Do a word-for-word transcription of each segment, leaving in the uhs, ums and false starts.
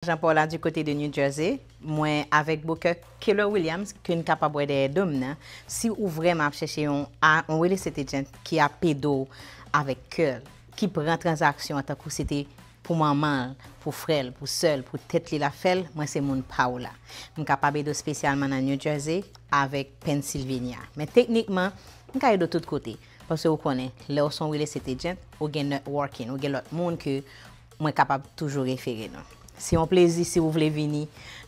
Jean Paul la du côté de New Jersey. Mwen avèk Booker Keller Williams, ke n kapab wè dèyè do m nan. Si ou vrèman ap chèche yon, a, yon real estate agent ki ap ede w avèk kè l, ki pran tranzaksyon an tankou se te pou manman l, pou frè l, pou sè l, pou tèt li l ap fè l, mwen se moun pa w la. M kapab ede w espesyalman nan New Jersey avèk Pennsylvania. Men teknikman, m ka ede w tout kote. Paske ou konnen, lè w se yon real estate agent, ou gen networking, ou gen lòt moun ke mwen kapab toujou refere nou. Se yon plezi si ou vle vini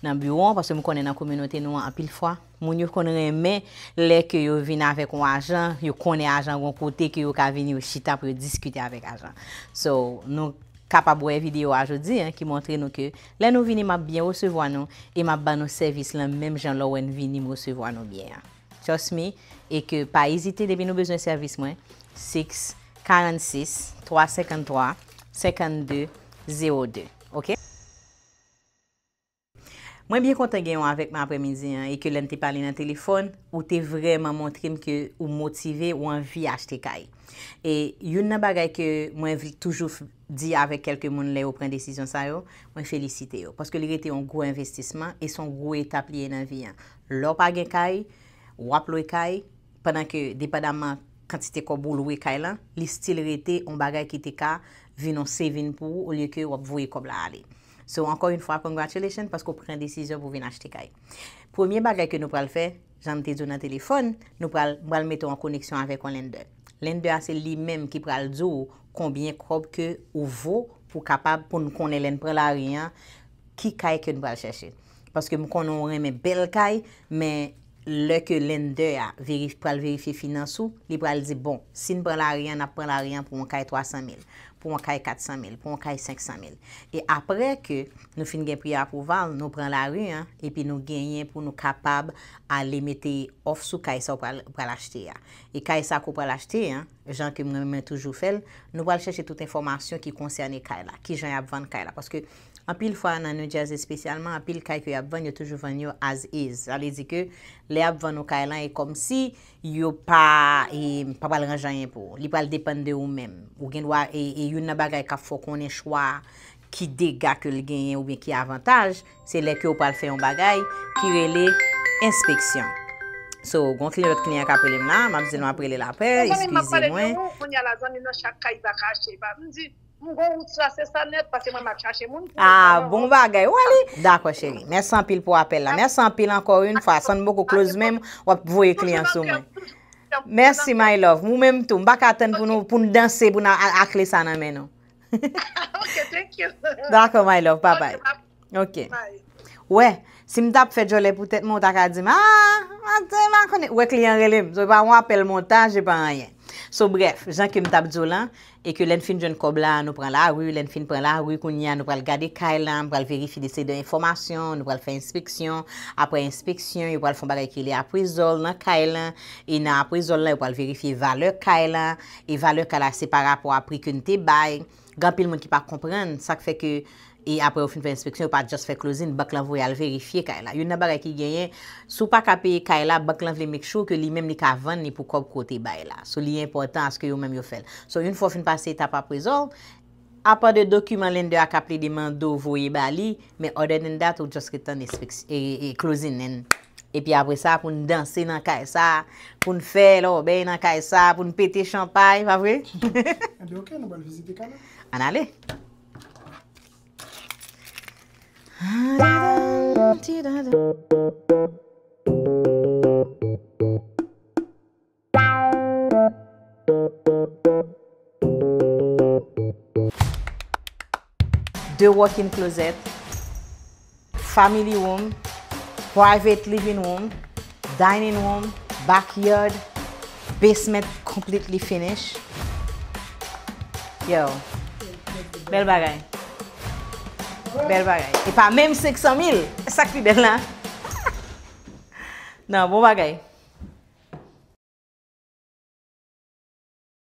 nan biwo an, paske m konnen nan kominote nou an, anpil fwa, moun yo konn renmen lè ke yo vin avèk yon ajan, yo konnen ajan gon kote ke yo ka vini, yo chita pou yo diskite avèk ajan. So, nou kapab wè videyo a jodi an ki montre nou ke lè nou vini, m ap byen resevwa nou e m ap ban nou sèvis lan menm jan lè w wè n vini, m resevwa nou byen an. Trust me, e ke pa ezite depi nou bezwen sèvis mwen, six, karannsis, twa senkanntwa, senkannde, zewo de. Oke? Mwen byen kontan gen w avèk mwen aprèmidi an e ke lè n te pale nan telefòn, ou te vrèman montre m ke ou motive, ou anvi achte kay. E youn nan bagay ke mwen vle toujou f-, di avèk kèlke moun lè yo pran desizyon sa yo, mwen felisite yo. Paske li rete yon gwo envestisman e se yon gwo etap li ye nan vi an. Lè w pa gen kay, w ap lwe kay, pandan ke, depandaman kantite kòb ou lwe kay lan, li still rete yon bagay ki te ka vin yon saving pou ou, olye ke w ap voye kòb la ale. So, ankò yon fwa, congratulations, paske w pran desizyon pou vin achte kay. Premye bagay ke nou pral fè, jan m te di w nan telefòn, nou pral, m pral mete w an koneksyon avèk yon lender. Lender a, se li menm ki pral di w konbyen kòb ke ou vo pou kapab, pou n konnen lè n pran lari an, ki kay ke n pral chèche. Paske m konnen w renmen bèl kay, men lè ke lender a verif-, pral verifye finans ou, li pral di, bon, si n pran lari an, n ap pran lari an pou yon kay twa san mil, pou yon kay kat san mil, pou yon kay senk san mil. E aprè ke nou fin gen pre-approval, nou pran lari an, epi nou genyen pou nou kapab ale mete òf sou kay sa w pral, pral achte a. E kay sa ke w pral achte an, jan ke mwen, mwen toujou fè l, nou pral chèche tout enfòmasyon ki konsène kay la, kijan y ap vann kay la. Paske anpil fwa nan New Jersey espesyalman, anpil kay ke y ap vann, yo toujou vann yo as is. Sa vle di ke lè y ap vann ou kay lan, e kòmsi yo pa, e, pa pral ranje anyen pou ou. Li pral depann de ou menm. Ou gen dwa, e, e youn nan bagay k ap fè w konnen chwa ki dega ke l genyen oubyen ki avantaj, se lè ke w pral fè yon bagay ki rele enspeksyon. So, gon kliyan, lòt kliyan k ap rele m la, m ap di l m ap rele l aprè, eskize mwen. Kounye a la, zanmi nan chak kay pa ka achte, pa m di, m gon wout sa, se sa nèt, paske mwen m ap chache moun pou... Ah, bon bagay. Ou wè li? Dakò, cheri. Mèsi anpil pou apèl la. Mèsi anpil ankò yon fwa. San n poko close menm, w ap voye kliyan sou mwen. Mèsi, my love. Ou menm tou. M pa ka tann pou nou, pou n danse, pou n a, a, a kle sa nan men nou. Ok, thank you. Dakò, my love. Bye bye. Ok. Wè, si m t ap fè djòlè pou tèt mwen, ou ta ka di m, ah, maten, m pa konnen. Wè, kliyan rele m. So, e pa yon apèl montaj, e pa anyen. So, brèf, jan ke m t ap di w lan, e ke lè n fin jwenn kòb la, nou pran lari, lè n fin pran lari, kounye a, nou pral gade kay la, m pral verifye de seri de enfòmasyon, nou pral fè enspeksyon. Aprè enspeksyon, yo pral fè yon bagay ki rele appraisal nan kay la, e nan appraisal la, yo pral verifye valè kay la, e valè kay la, se pa rapò a pri ke n te bay. Gen anpil moun ki pa konprann, sa k fè ke, e aprè yo fin fè enspeksyon, yo pa just fè closing, bank lan voye al verifye kay la. Youn nan bagay ki genyen, si w pa ka peye kay la, bank lan vle make sure ke li menm li ka vann li pou kòb ke w te bay la. So, li enpòtan aske yo menm yo fè l. So, yon fwa w fin pase etap appraisal, apa de dokiman lender a ka plede mande w voye ba li, men other than that, ou just ret tann enspeks-, e, e, closing, and epi apre sa, pou n danse nan kay sa, pou n fè lòbèy nan kay sa, pou n pete chanpay, pa vre? Ebyen, ok, nou pral vizite kay la. Ann ale. De walk-in closet, family room, private living room, dining room, backyard, basement completely finished. Yo, bèl bagay. Bèl bagay. E pa menm senk san mil. Sa k pi bèl la. Non, bon bagay.